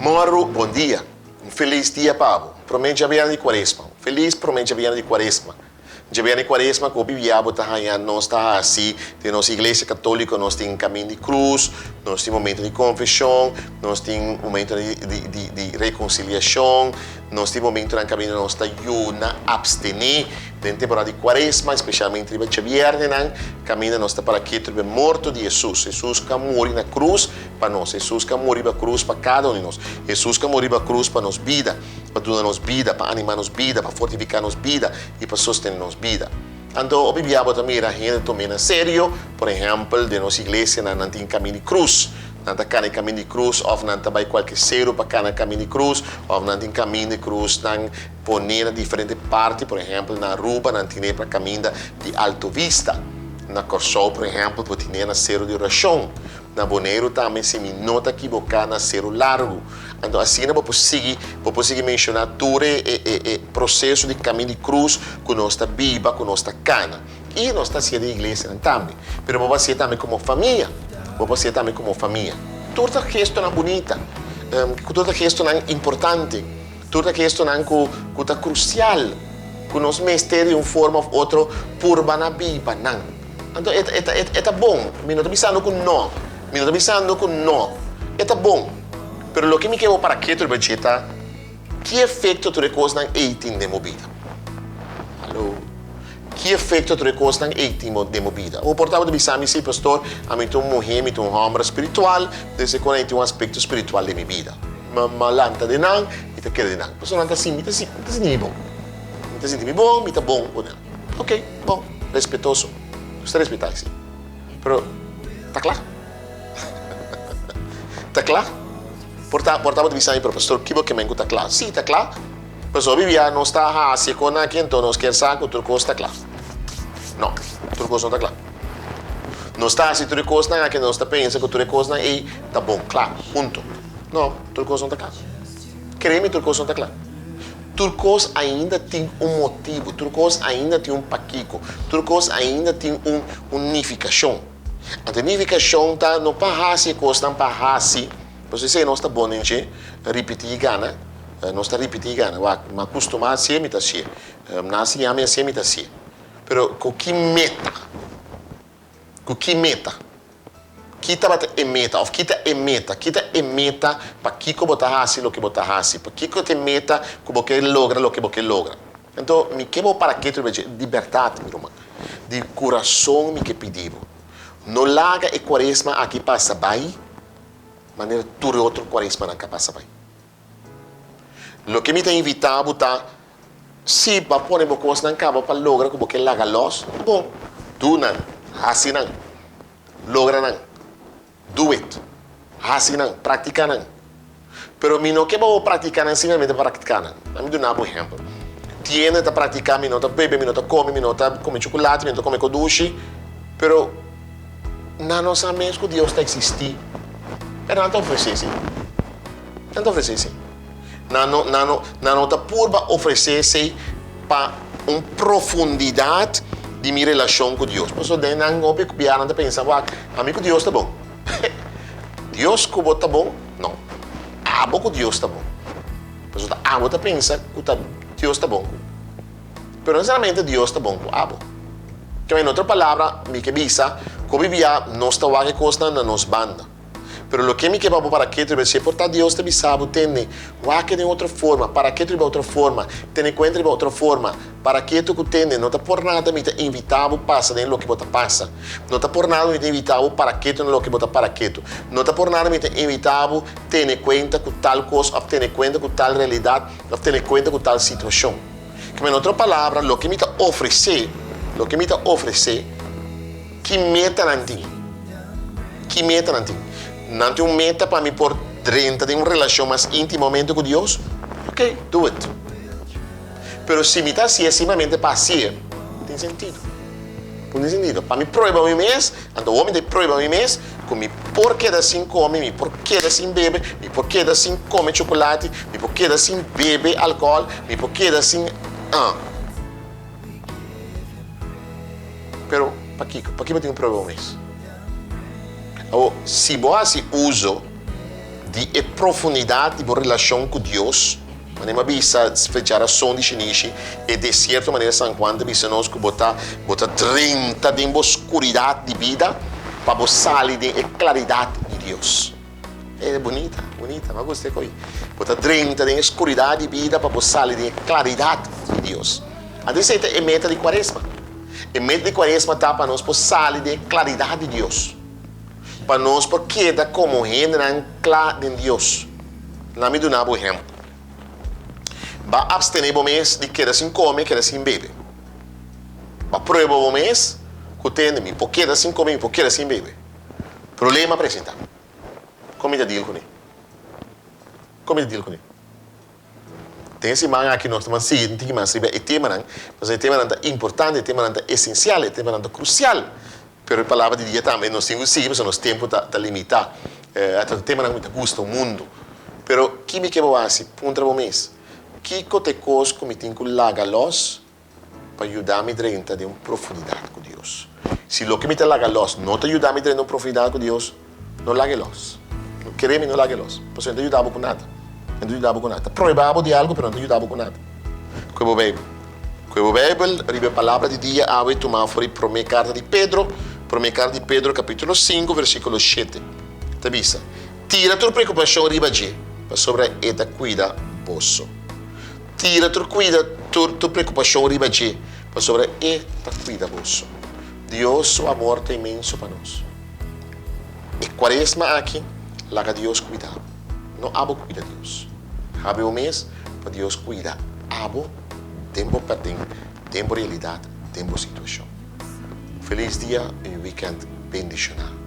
Mòru bon dia. Un felis dia pa bo. Promé djabièrnè di kuaresma. Un felis promé djabièrnè di kuaresma. Djabièrnè di kuaresma ku hopi bia bo ta haña nos ta hasi den nos iglesia katóliko nos tin kamin di krus, nos tin momento di konfeshon, nos tin momento di di di rekonsiliashon, nos tin momentonan kaminda nos ta yuna, apstené den temporada di kuaresma, espesialmente riba djabièrnènan kaminda nos ta para ketu riba e morto di Hesus. Hesus ku a muri na krus pa nos. Hesus ku a muri riba krus pa kada un di nos. Hesus ku a muri riba krus pa nos bida, pa duna nos bida, pa animá nos bida, pa fortifiká nos bida i pa sostené nos bida. Anto hopi bia bo ta mira hende tum'é na serio, por ehèmpel den nos iglesianan nan tin kamin di krus. Nan ta kana e kamin di krus òf nan ta bai kualke seru pa kana kamin di krus òf nan tin kamin di krus nan poné na diferente parti, por ehèmpel na Aruba nan tin'é pa kaminda di Alto Vista, na Kòrsou por ehèmpel bo tin'é na Seru di Orashon. Na Boneiru tambe si mi no ta kiboká na Seru Largu. Anto asina bo por sigui bo por sigui menshoná tur e e e proseso di kamin di krus ku nos ta biba, ku nos ta kana. I nos ta hasié den iglesianan tambe. Pero bo por hasié tambe komo famia. Bo por hasié tambe komo famia. Tur ta gestonan bunita. Tur ta gestonan importante. Tur ta gestonan ku ku ta krusial, ku nos mester di un forma òf otro purba na biba nan. Anto e ta e ta e ta bon. Mi no ta bisando ku no. Mi no ta bisando ku no. E ta bon. Pero loke mi ke bo para ketu riba dje ta, ki efekto tur e kosnan ei tin den bo bida? Hallo. Ki efekto tur e kosnan ei tin den bo bida? Bo por tabata bisa mi, Sí, pastor, ami ta un muhé, mi ta un hòmber spiritual, dus e kon ei tin un aspekto spiritual den mi bida. Mi a lanta den nan, mi ta kere den nan. Pasobra nan ta sinti, mi ta sinti mi bon. Mi ta sinti mi bon, mi ta bon ku nan. Ok, bon, respetoso. Nos ta respetá esei. Pero, ta kla? Ta kla? Por ta, por tabata bisa mi, pero pastor, kibo ke men ku ta kla? Sí, ta kla. Pasobra bibia nos ta hasi e kosnan aki, anto nos kier sa ku tur kos ta kla. No, tur kos no ta kla. Nos ta hasi tur e kosnan aki, nos ta pensa ku tur e kosnan ei ta bon, kla, punto. No, tur kos no ta kla. Kere mi tur kos no ta kla. Tur kos ainda tin un motibu, tur kos ainda tin un pakiko, tur kos ainda tin un un nifikashon. Anto e nifikashon ta no pa hasi e kosnan pa hasi, pasobra esei nos ta bon den dje, ripití i gana, nos ta ripití i gana. Wak, mi a kustumá hasié, mi ta hasié. Nan a siña mi hasié, mi ta hasié. Pero ku ki meta? Ku ki meta? Ki tabata e meta òf ki ta e meta? Ki ta e meta pa kiko bo ta hasi loke bo ta hasi? Pa kiko ta e meta ku bo ke logra loke bo ke logra? Anto mi ke bo para ketu riba dje, di bèrdat mi ruman, di kurason mi ke pidi bo, no laga e kuaresma aki pasa bai manera tur e otro kuaresmanan ka pasa bai. Loke mi ta invitá bo ta, si bo a pone bo kosnan kaba pa logra ku bo ke laga lòs, bon, do nan, hasi nan. Logra nan. Do it. Hasi nan. Praktika nan. Pero mi no ke pa bo praktika nan simplemente pa praktika nan. Laat mi duna bo un ehempel. Tiende ta praktika, mi no ta bebe, mi no ta kome, mi no ta kome chukulati, mi no ta kome kodushi, pero nan no sa mes ku Dios ta eksistí. Pero nan ta ofresé si. Nan ta ofresé si. Nan no, nan no, nan no ta purba ofresé esei pa un profundidat di mi relashon ku Dios. Pasobra den nan hopi biaha nan ta pensa, Wak, ami ku Dios ta bon. Dios ku bo ta bon? No. Abo ku Dios ta bon. Pasobra ta abo ta pensa ku ta Dios ta bon ku. Pero no nesesariamente Dios ta bon ku abo. Kema, en otro palabra, mi ke bisa ku hopi biaha nos ta wak e kosnan na nos banda. Pero loke mi ke pa bo para ketu riba esei por ta Dios ta bisa bo tende, wak den otro forma, para ketu riba otro forma, tene kuenta riba otro forma, para ketu ku tende, no ta por nada mi ta invitá bo pasa den loke bo ta pasa, no ta por nada mi ta invitá bo para ketu na loke bo ta para ketu, no ta por nada mi ta invitá bo tene kuenta ku tal kos òf tene kuenta ku tal realidat òf tene kuenta ku tal situashon. Kima en otro palabra, loke mi ta ofresé, loke mi ta ofresé, Ki meta nan tin? Ki meta nan tin? Nan tin un meta pa mi por drenta den un relashon mas íntimamente ku Dios? Ok, do it. Pero si mi ta hasié simplemente pa hasié, no tin sentido. No tin sentido. Pa mi prueba mi mes, anto awor mi ta prueba mi mes ku mi por keda sin kome, mi por keda sin bebe, mi por keda sin kome chokolati, mi por keda sin bebe alkohòl, mi por keda sin. Pero, pakiko? Pakiko bo tin un prueba bo mes? Awor, si bo hasi uso di e profundidat di bo relashon ku Dios. Manera mi a bisa fecha rason di shinishi, e desierto manera San Juan ta bisa nos ku bo ta bo ta drenta den bo skuridat di bida pa bo sali den e klaridat di Dios. E bunita, bunita, mi a gusta e ko'i. Bo ta drenta den e skuridat di bida pa bo sali den e klaridat di Dios. Anto esei ta e meta di Kuaresma. E meta di Kuaresma ta pa nos por sali den e klaridat di Dios. Pa nos por keda komo hendenan kla den Dios. Laat mi duna bo ehèmpel. Ba abstené bo mes di keda sin kome, keda sin bebe. Ba prueba bo mes ku tende, mi por keda sin kome, mi por keda sin bebe. Problema presentá. Kon mi ta deal kuné? Kon mi ta deal kuné? Den e siman aki nos ta ban sigui un tiki mas riba e temanan, pasobra e temanan ta importante, e temanan ta esensial, e temanan ta krusial. Pero e palabra di dia tambe nos tin ku sigui pasobra nos tempu ta ta limitá. E ta temanan ku mi ta gusta un mundu. Pero ki mi ke bo hasi? Puntra bo mes, Kiko ta e kos ku mi tin ku laga lòs pa yuda mi drenta den un profundidat ku Dios? Si loke mi ta laga lòs no ta yuda mi drenta un profundidat ku Dios, no laga e lòs. Kere mi, no laga e lòs. Pasobra e no ta yuda bo ku nada. E no ta yuda bo ku nada. Ta prohibá bo di algu, pero no ta yuda bo ku nada. Koe bo Beibel. Koe bo Beibel riba e palabra di dia awe tumá for di promé karta di Pedro, promé karta di Pedro kapítulo sinku versíkulo shete. Ta bisa, Tira tur preokupashon riba dje, pasobra e ta kuida boso. Tira tur kuida tur tur preokupashon riba dje, pasobra e ta kuida boso. Dios su amor ta inmenso pa nos. E kuaresma aki, laga Dios kuida bo. No abo kuida Dios. Habri bo mes pa Dios kuida abo den bo paden, den bo realidat, den bo situashon. Un felis dia i un wikènt bendishoná.